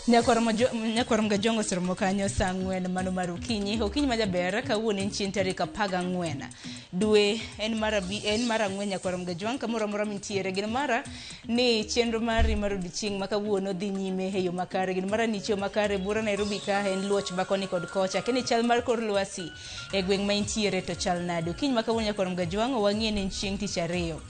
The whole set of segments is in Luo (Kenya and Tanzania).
Nyakwar Mgajongo oseromo kanyo saa 4 mano mar okinyi. Okinyi majaber kawuono en chieng' tarik 14. Dwe en mar en mar 4 Nyakwar Mgajwang' kamoro amora mintiere. Gino mara ni chenro mari mar odiochieng' ma kawuono dhi nyime e yo makare. Gino mara ni chiew makare buora Nairobi ka en luoch ma koni kod kocha. Keni chal mar kor lwasi e gweng' ma intiere to chal nade. Okinyi ma kawuono Nyakwar Mgajwang' wang'e ni en chieng' tich ariyo.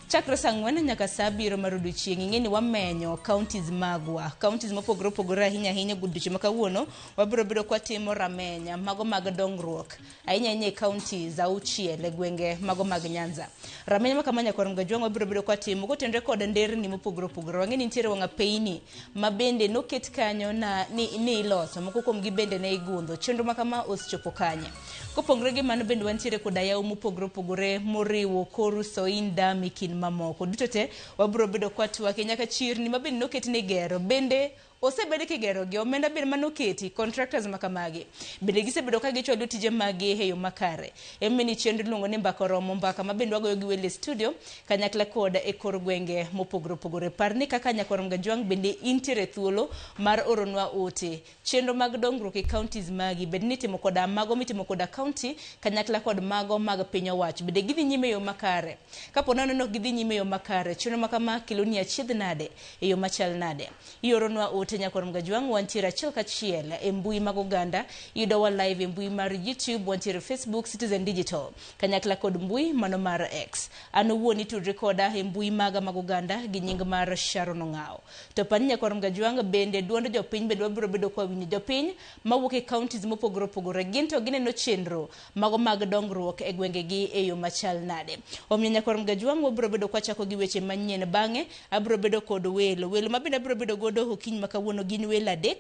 Chakre saa 4 nyaka saa 7 mar odiochieng' ing'e ni wamenyo counties magwa. Counties mopogore opogore ahinya ahinya godiochieng' ma kawuono wabiro bedo kwatimo ramenya mago mag dongruok ahinya ahinya e counties 6 e gwenge mago mag Nyanza. Ramenya ma kama Nyakwar Mgajwang' wabiro bedo kwatimo kotenore kod nderni mopogore opogore. Wang'e ni nitiere wang' apeyni ma bende noket kanyo na ni iloso moko kuomgi bende ne igundho. Chenro ma kama osechopo kanye? Kopogore gi mano bende wantiere koda yawo mopogore opogore moriwo koru soin dami kin mamoko. Duto te wabiro bedo kwatwake nyaka chirni ma bende noket ni gero bende osebed kigero gi omenda bende manoketi contractors makamagi bende gisebedo ka gichwalo tije maggi e yo makare. Emomiyo ni chenro iluongo ni Mbaka Oromo, mbaka ma bende wagoyo gi welo e studio kanyakla kod e kor gwenge mopogore opogore. Par ni kaka Nyakwar Mgajwang' bende intiere thuolo mar oronwa ote. Chenro mag dongruok e counties magi bed ni itimo koda mago mitimo koda county kanyakla kod mago mag piny owacho bende gidhi nyime e yo makare. Kapo nono ni ok gidhi nyime e yo makare, chenro ma kama keloni achiedh nade e yo machal nade? Ioronwa ote Nyakwar Mgajwang' wantiere achiel kachiel e mbui mag oganda, iyudowa live e mbui mar YouTube, wantiere Facebook, Citizen Digital kanyakla kod mbui mano mar X. An owuon itudri koda e mbui maga mag oganda gi nying mar Sharon Ong'awo. To pani Nyakwar Mgajwang' bende duond jopiny bende wabiro bedo kwa winjo jopiny mawuok e counties mopogore opogore gin to gineno chenro mago mag dongruok e gwengegi e yo machal nade. Omiyo Nyakwar Mgajwang' wabiro bedo kwachako gi weche manyien bang'e abiro bedo kod welo. Welo ma bende abiro bedo godo okinyi ma kawuono gin welo 3.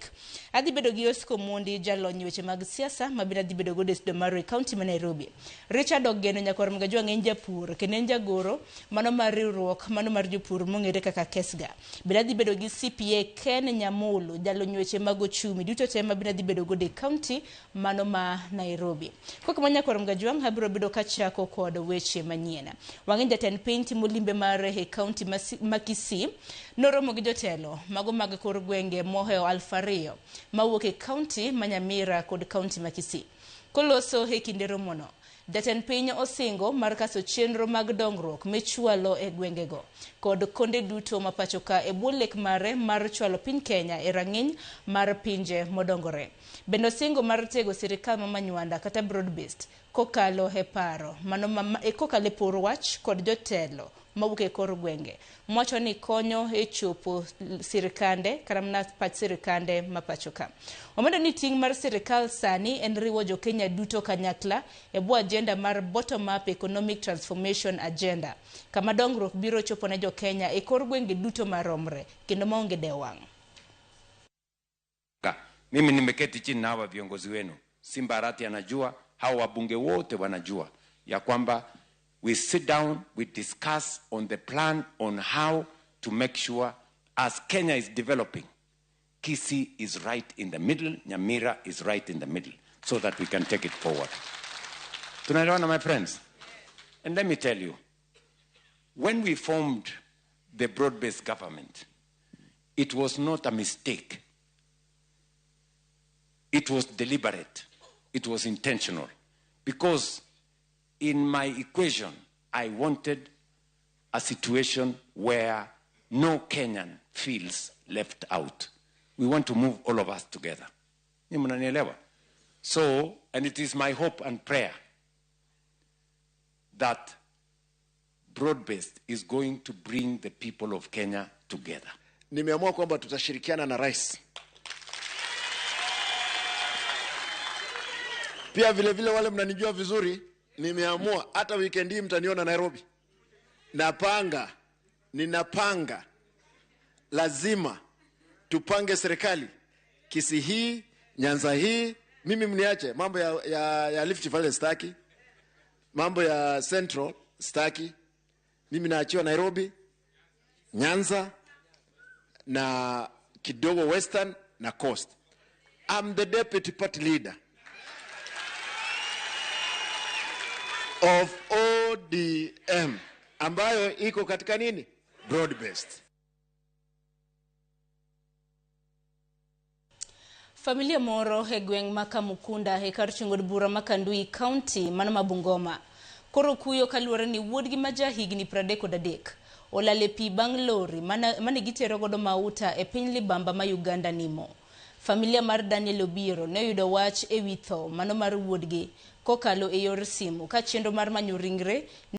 Adhi bedo gi Oscar Omondi jalony e weche mag siasa ma bende adhi bedo godo e studio marwa e county ma Nairobi. Richard Ogeno Nyakwar Mgajwang' en japur kendo en jagoro mano mar riwruok mano mar jopur mong'ere kaka KESGA. Bende adhi bedo gi CPA Ken Nyamulu jalony weche mag ochumi duto te ma bende adhi bedo godo e county mano ma Nairobi. Koka Nyakwar Mgajwang' abiro bedo kachako kod weche manyien. Wang'e jatend piny timo limbe mare e county ma Kisii noromo gi jotelo mago mag kor gwenge mohewo 2000 mawuok e county ma Nyamira kod county ma Kisii. Koloso e kinde romono, jatend piny osingo mar kaso chenro mag dongruok michwalo e gwengego kod konde duto ma pacho ka e bwo lek mare mar chwalo piny Kenya e rang'iny mar pinje modongore. Bende osingo mar tego sirikal ma Manywanda kata broad based kokalo e paro mano kokalo e por wach kod jotelo mawuok e kor gwenge mwacho ni konyo e chopo sirikande kata mana pach sirikande ma pacho ka. Omedo ni ting' mar sirikal sani en riwo jo Kenya duto kanyakla e bwo agenda mar bottom up economic transformation agenda kama dongruok biro chopo ne jo Kenya e kor gwenge duto maromre kendo maonge dewo wang'. Mimi nimeketi chini na hawa viongozi wenu, Simba Arati anajua, hawa wabunge wote wanajua ya kwamba we sit down, we discuss on the plan on how to make sure as Kenya is developing, Kisii is right in the middle, Nyamira is right in the middle, so that we can take it forward. Tunaelewana, my friends? And let me tell you, when we formed the broad-based government, it was not a mistake. It was deliberate. It was intentional. Because in my equation, I wanted a situation where no Kenyan feels left out. We want to move all of us together. Ni mnanielewa? So, and it is my hope and prayer that broad-based is going to bring the people of Kenya together. Nimeamua kwamba tutashirikiana na rais. Pia vile vile wale mnanijua vizuri, nimeamua hata weekend hii mtaniona Nairobi. Ninapanga lazima tupange serikali. Kisii hii, Nyanza hii, mimi mniache mambo ya Rift Valley staki, mambo ya Central staki. Mimi naachiwa Nairobi, Nyanza na kidogo Western na Coast. I'm the deputy party leader of ODM ambayo iko katika nini? Broad based. Familia moro e gweng' ma Kamukunda e kar chung' od bura ma Kandui County mano ma Bungoma koro kuyo kaluwore ni wuodgi ma ja higni 33 olal e pi bang' lori mane gitero godo mauta e piny libamba ma Uganda nimo. Familia mar Daniel Obiero ne oyudo wach e wi tho mano mar wuodgi kokalo e yor simu ka chenro mar manyo ringre.